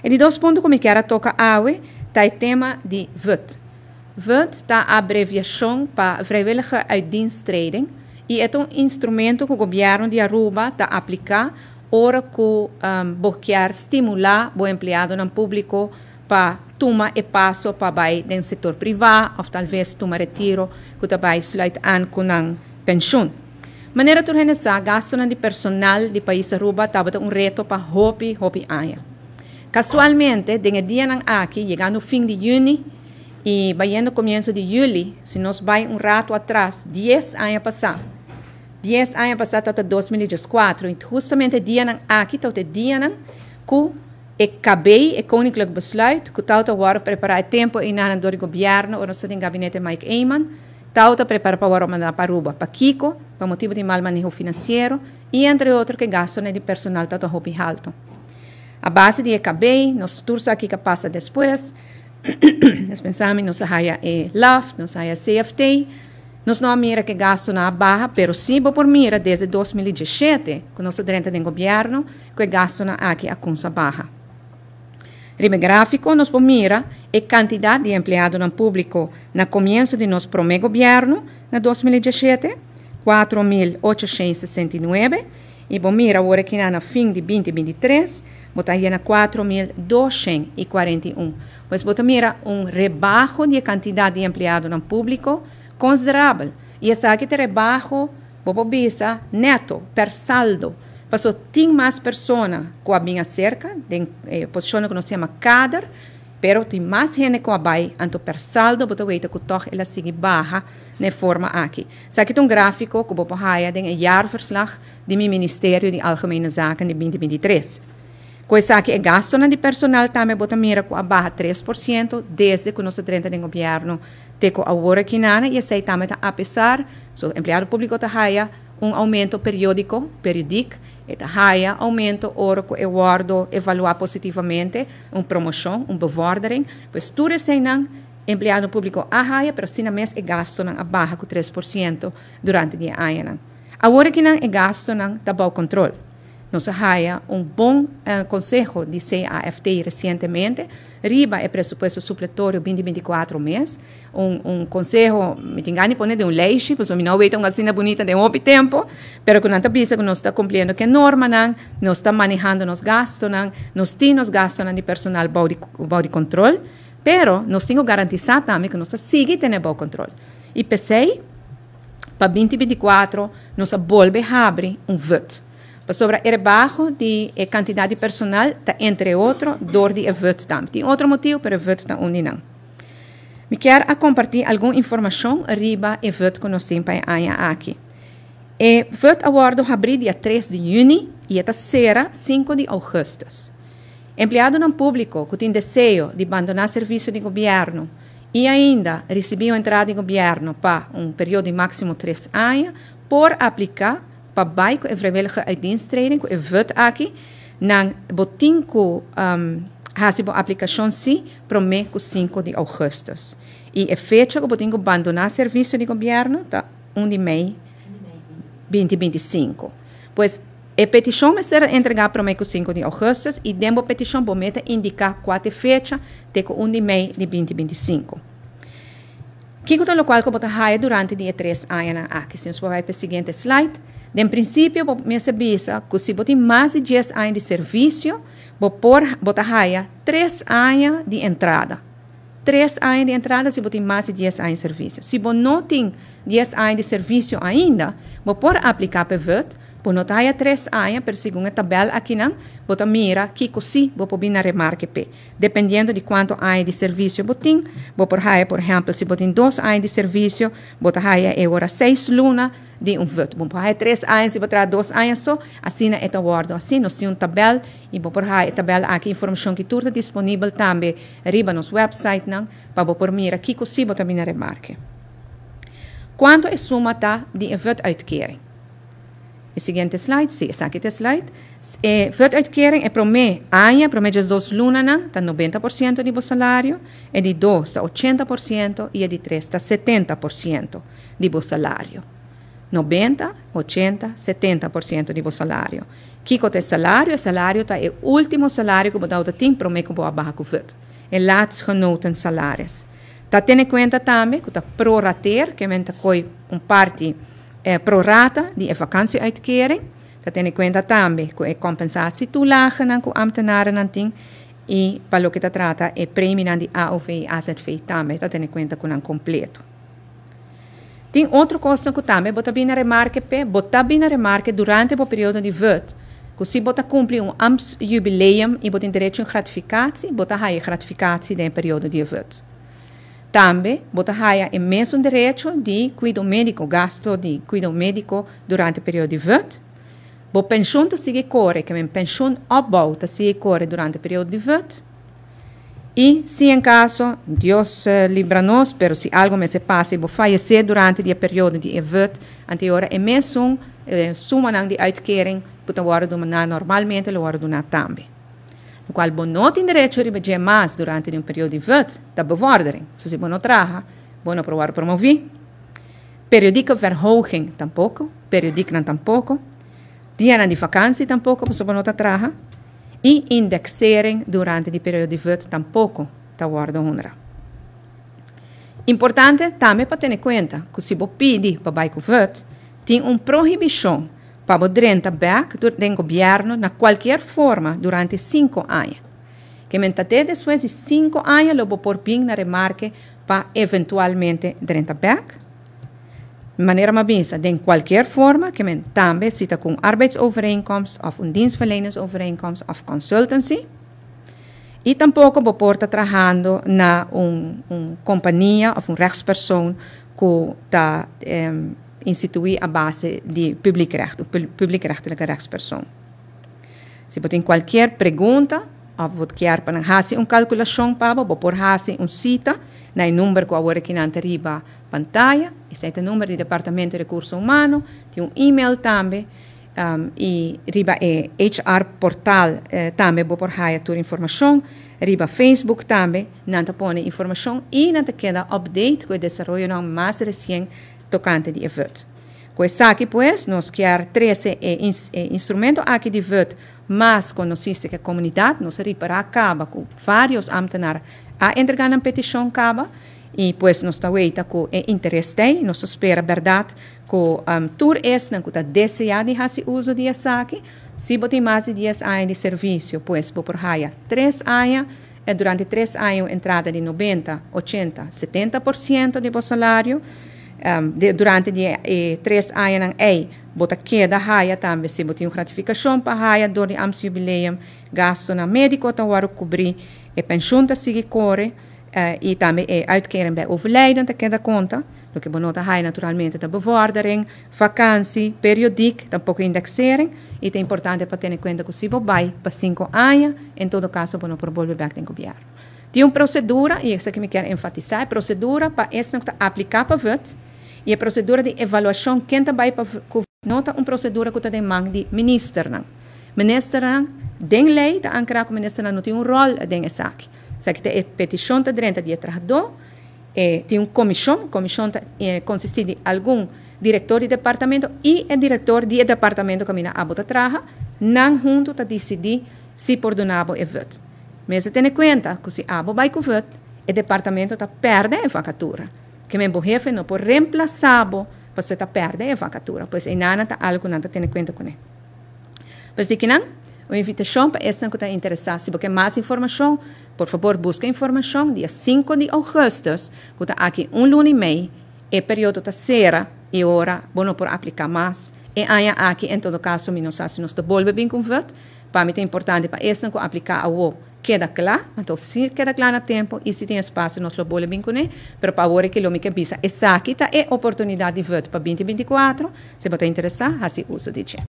E di dos punto ku mi kier a toka awe ta e tema di VUT. VUT ta abreviashon pa Vrijwillige Uitdiensttreding i e ta un instrumento ku gobièrnu di Aruba ta apliká ora ku bo kier stimulá bo empleadonan públiko pa tuma e paso pa bai den sektor privá òf talves tuma retiro ku ta bai sluit aan ku nan penshun. Manera tur hende sa, gastunan di personal di pais Aruba tabata un reto pa hopi, hopi aña. Kasualmente, den e dianan aki, yegando fin di yüni i bayendo komienso di yüli, si nos bai un ratu atras, dies aña pasá, dies aña pasá tabata 2014, i hustamente e dianan aki tabata e dianan ku e KB, e Koninklijk Besluit, ku tabata wòrdu prepará e tempu einan dor di gobièrnu ora nos ta den gabinete Mike Eman, tabata prepará pa wòrdu mandá pa Aruba. Pakiko? Pa motibu di mal maneho finansiero i entre otro ku e gastunan di personal tabata hopi haltu. A base di e KB, nos tur sa kiko a pasa despues. Nos pensa mi nos a haya e LAft, nos a haya CFT. Nos no a mira ku e gastunan a baha, pero si bo por mira desde 2017 ku nos a drenta den gobièrnu, ku e gastunan aki a kumsa baha. Riba e gráfiko nos por mira e kantidat di empleadonan públiko na komienso di nos promé gobièrnu na 2017, 4869, i bo mira awor akinan na fin di 2023 bo ta yena 4241. Pues bo ta mira un rebaho di e kantidat di empleadonan públiko konsiderabel. I esaki ta rebaho, bo por bisa, nèto, per saldo. Paso tin mas persona ku a bin aserka den e posishonnan ku nos ta yama kader, pero tin mas hende ku a bai, anto per saldo bo ta weta ku tòg el a sigui baha na e forma aki. Esaki ta un gráfiko ku bo por haya den e jaarverslag di mi Ministerio di Algemene Zaken di 2023. Ku esaki e gastunan di personal tambe bo ta mira ku a baha 3% desde ku nos a drenta den gobièrnu te ku awor aki nana, i esei tambe ta apesar so empleado públiko ta haya un oumento periódiko, periodiek, e ta haya oumento ora ku e wòrdu evaluá positivamente, un promoshon, un bevordering. Pues tur eseinan empleado públiko a haya, pero asina mes e gastunan a baha ku 3% durante di e añanan. Awor akinan e gastunan ta bou kontrol. Nos a haya un bon konseho di CAFT resientemente riba e presupuesto supletorio 2024 mes. Un konseho, mi tin gana di pone den un lijstje, pasobra mi no a weta un asina bunita den hopi tempu, pero ku nan ta bisa ku nos ta kumpliendo ku e normanan, nos ta manehando nos gastunan, nos tin nos gastunan di personal bou di bou di kontrol, pero nos tin ku garantisá tambe ku nos ta sigui tene bou kontrol. I p'esei pa 2024 nos a bolbe habri un VUT. Pasobra e rebaho di e kantidat di personal ta entre otro dor di e VUT tambe. Tin otro motibu, pero e VUT ta un di nan. Mi kier a kompartí algun informashon riba e VUT ku nos tin pa e aña aki. E VUT a wòrdu habrí dia 3 di yüni i e ta sera 5 di ougùstùs. Empleadonan públiko ku tin deseo di bandoná servisio di gobièrnu i ainda risibí un entrada di gobièrnu pa un periodo di máksimo 3 aña por apliká pa bai ku e vrijwillige uitdiensttreding, ku e VUT aki. Nan bo tin ku hasi bo aplikashon sí promé ku 5 di ougùstùs. I e fecha ku bo tin ku bandoná servisio di gobièrnu ta 1 di mei 2025. Pues e petishon mester a entregá promé ku 5 di ougùstùs i den bo petishon bo mester indiká kua ta e fecha te ku 1 di mei di 2025. Kiko ta lokual ku bo ta haya durante di e 3 añanan aki? Si nos por bai pa e siguiente slide. Den prinsipio bo mester bisa ku si bo tin mas di 10 aña di servisio, bo por bo ta haya 3 aña di entrada. 3 aña di entrada si bo tin mas di 10 aña di servisio. Si bo no tin 10 aña di servisio ainda, bo por apliká pa e VUT. Bo no ta haya 3 aña, pero segun e tabèl akinan, bo ta mira kiko sí bo por bin na remarke p'e. Dependiendo di kuantu aña di servisio bo tin, bo por haya, por ehèmpel, si bo tin 2 aña di servisio, bo ta haya e ora 6 luna di un VUT. Bo por haya 3 aña si bo traha 2 aña so, asina e ta wòrdu así. Nos tin un tabèl i bo por haya e tabèl aki, informashon ki tur ta disponibel tambe riba nos wèpsaitnan pa bo por mira kiko sí bo ta bin na remarke. Kuantu e suma ta di e VUT-uitkering? E siguiente slide, sí, esaki ta e slide. E VUT-uitkering e promé aña, promé 12 lunanan, ta 90% di bo salario, e di dos ta 80% i e di tres ta 70% di bo salario. 90, 80, 70% di bo salario. Kiko ta e salario? E salario ta e último salario ku bo tabatin promé ku bo a baha ku VUT. E laatst genoten salaris. Ta tene kuenta tambe ku ta prorateer, ke men ta koi un parti pro rata di e vakantieuitkering. Ta tene kuenta tambe ku e compensatietoelagenan ku ambtenarennan tin i pa loke ta trata e premienan di AOV i AZV tambe ta tene kuenta ku nan kompleto. Tin otro kosnan ku tambe bo ta bini na remarke p'e. Bo ta bini na remarke durante bo periodo di VUT ku si bo ta kumpli un ambtsjubileum i bo tin derecho un gratificatie, bo ta haya e gratificatie den e periodo di e VUT. Tambe bo ta haya e mesun derecho di kuido médiko, gasto di kuido médiko durante e periodo di VUT. Bo penshun ta sigui kore, ke men penshun opbouw ta sigui kore durante e periodo di VUT. I si en kaso, Dios libra nos, pero si algo mester pasa i bo fayesé durante di e periodo di e VUT, anto e ora e mesun sumanan di uitkering ku ta wòrdu duná normalmente lo wòrdu duná tambe. Lokual bo no tin derecho riba dje mas durante di un periodo di VUT ta bevordering. So si bo no traha, bo no por wòrdu promoví. Periodieke verhoging tampoko, periodieknan tampoko, dianan di vakansi tampoko pasobra bo no ta traha. I indexering durante di periodo di VUT tampoko ta wòrdu honra. Importante tambe pa tene kuenta ku si bo pidi pa bai ku VUT, tin un prohibishon pa bo drenta bèk den gobièrnu na kualkier forma durante sinku aña. Ke men ta te despues di sinku aña lo bo por bin na remarke pa eventualmente drenta bèk. Manera m'a bisa, den kualkier forma, ke men tambe si ta ku un arbeidsovereenkomst òf un dienstverleningsovereenkomst òf consultancy. I tampoko bo por ta trahando na un kompania òf un rechtspersoon ku ta instituí a base di publiekrecht, un publiekrechtelijke rechtspersoon. Si bo tin kualkier pregunta òf bo kier pa nan hasi un kalkulashon pa bo, bo por hasi un sita na e number ku awor akinan ta riba pantaya. Esei ta e number di Departamento di Rekurso Humano. Tin un email tambe i riba e HR portal tambe bo por haya tur informashon. Riba Facebook tambe nan ta pone informashon i nan ta keda update ku e desaroyonan mas resien tokante di e VUT. Ku esaki pues nos kier trese e instrumento aki di VUT mas konosí serka e komunidat. Nos a ripará kaba ku vários ámtenar a entregá nan petishon kaba i pues nos ta weita ku e interes t'ei. Nos ta spera bèrdat ku tur esnan ku ta deseá di hasi uso di esaki, si bo tin mas di dies aña di servisio pues bo por haya tres aña, durante tres aña un entrada di 90, 80, 70% di bo salario. Durante di e 3 añanan ei bo ta keda haya tambe si bo tin un gratifikashon pa haya dor di ambtsjubileum, gastonan médiko ta wòrdu kubrí, e penshun ta sigui kore i tambe e uitkering bij overlijden ta keda konta. Loke bo no ta haya naturalmente ta bevordering, vakansi, periodiek, tampoko indexering. I ta importante pa tene kuenta ku si bo bai pa 5 aña, en todo kaso bo no por bolbe bèk den gobièrnu. Tin un prosedura, i esaki mi kier enfatisá, e prosedura pa esnan ku ta apliká pa VUT i e prosedura di evaluashon ken ta bai pa ku no ta un prosedura ku ta den man di ministernan. Ministernan den lei ta ankrá ku ministernan no tin un ròl den esaki. Esaki ta e petishon ta drenta di e trahadó, tin un komishon, komishon ta konsistí di algun direktor di departamento i e direktor di e departamento kaminda abo ta traha, nan huntu ta disidí si por duna bo e VUT. Mester tene kuenta ku si abo bai ku VUT, e departamento ta pèrdè e vakatura. Ke men bo hefe no por remplasá bo pasobra e ta pèrdè e vakatura. Pues einan ta algu ku nan ta tene kuenta kuné. Pues di kinan, un invitashon pa esnan ku ta interesá. Si bo ke mas informashon, por fabor buska informashon. Dia 5 di ougùstùs, ku ta aki un luna i mei, e periodo ta sera i ora bo no por apliká mas. E aña aki, en todo kaso, mi no sa si nos ta bolbe bin ku VUT. Pa mi ta importante pa esnan ku apliká awo keda kla. Anto si keda kla na tempu i si tin espasio nos lo bolbe bin kuné. Pero pa awor aki lo mi ke bisa esaki ta e oportunidat di VUT pa 2024. Si bo ta interesá, hasi uso di dje.